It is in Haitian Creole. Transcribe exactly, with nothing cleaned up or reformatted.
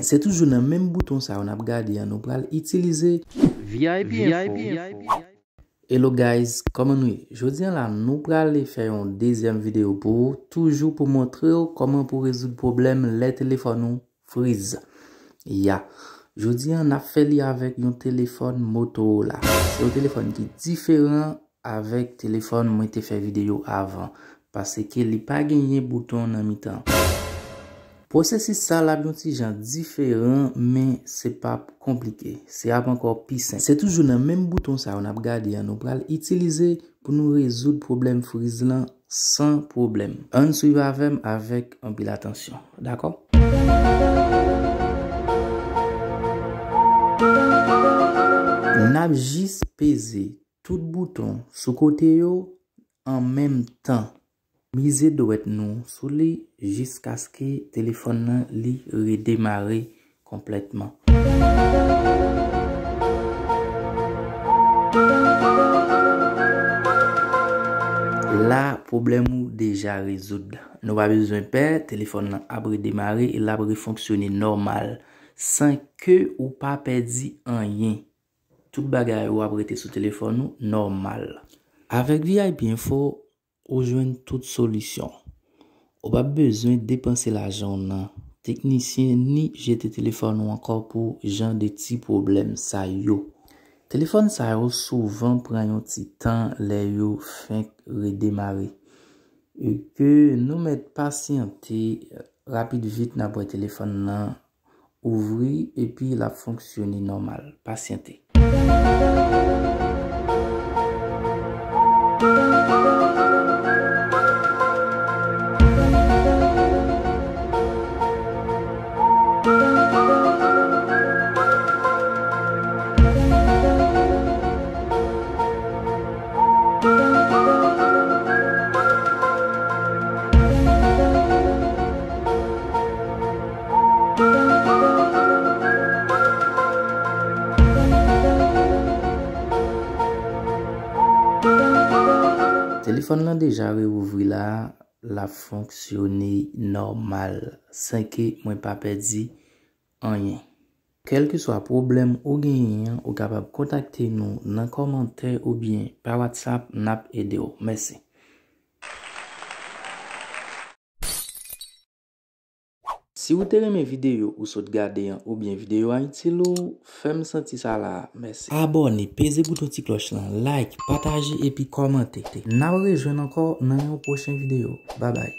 Se toujou nan menm bouton sa yo n ap gade an, nou pral itilize V I P Info. Hello guys, kòman nou ye? Jodi an la, nou prale fè yon dezyèm videyo pou ou, toujou pou montre w kòman pou rezoud pwoblèm lè telefòn ou friz. Ya, jodi an, n ap fè li avèk yon telefòn Motorola. Se yon telefòn ki diferan avèk telefòn mwen te fè videyo avan, paske li pa genyen bouton nan mitan. Pwosesis sa l ap yon ti jan diferan, men se p ap konplike. Se ap ankò pi senp. Se toujou nan menm bouton sa yo n ap gade an, nou pral itilize pou nou rezoud pwoblèm friz lan san pwoblèm. Ann swiv avè m avèk anpil atansyon, dakò? N ap jis peze tout bouton sou kote yo an menm tan. Mize dwèt nou sou li jiskaske telefòn nan li redemare konplètman. La, pwoblèm ou deja rezoud. Nou pa bezwen pè, telefòn nan ap redemare e l ap refonksyone nòmal, san ke ou pa pèdi anyen. Tout bagay ou ap rete sou telefòn ou nòmal. Avèk V I P Info, ou jwenn tout solisyon. Ou p ap bezwen depanse lajan w nan teknisyen ni jete telefòn ou ankò pou jan de ti pwoblèm sa yo. Telefòn sa yo souvan pran yon ti tan lè yo fenk redemare. E ke nou mèt pasyante, rapid vit n ap wè telefòn nan ouvri epi l ap fonksyone nòmal. Pasyante. Telefòn lan deja reouvri la, l ap fonksyone nòmal, san ke mwen pa pèdi anyen. Kèlkeswa pwoblèm ou genyen an, ou kapab kontakte nou nan kòmantè oubyen pa WhatsApp, n ap ede w. Mèsi. Si ou te renmen videyo ou sot gade an oubyen videyo a itil ou, fè m santi sa la a. Mèsi. Abòne, peze bouton ti klòch lan, like, pataje epi kòmante. N ap rejwenn ankò nan yon pwochen videyo. Babay.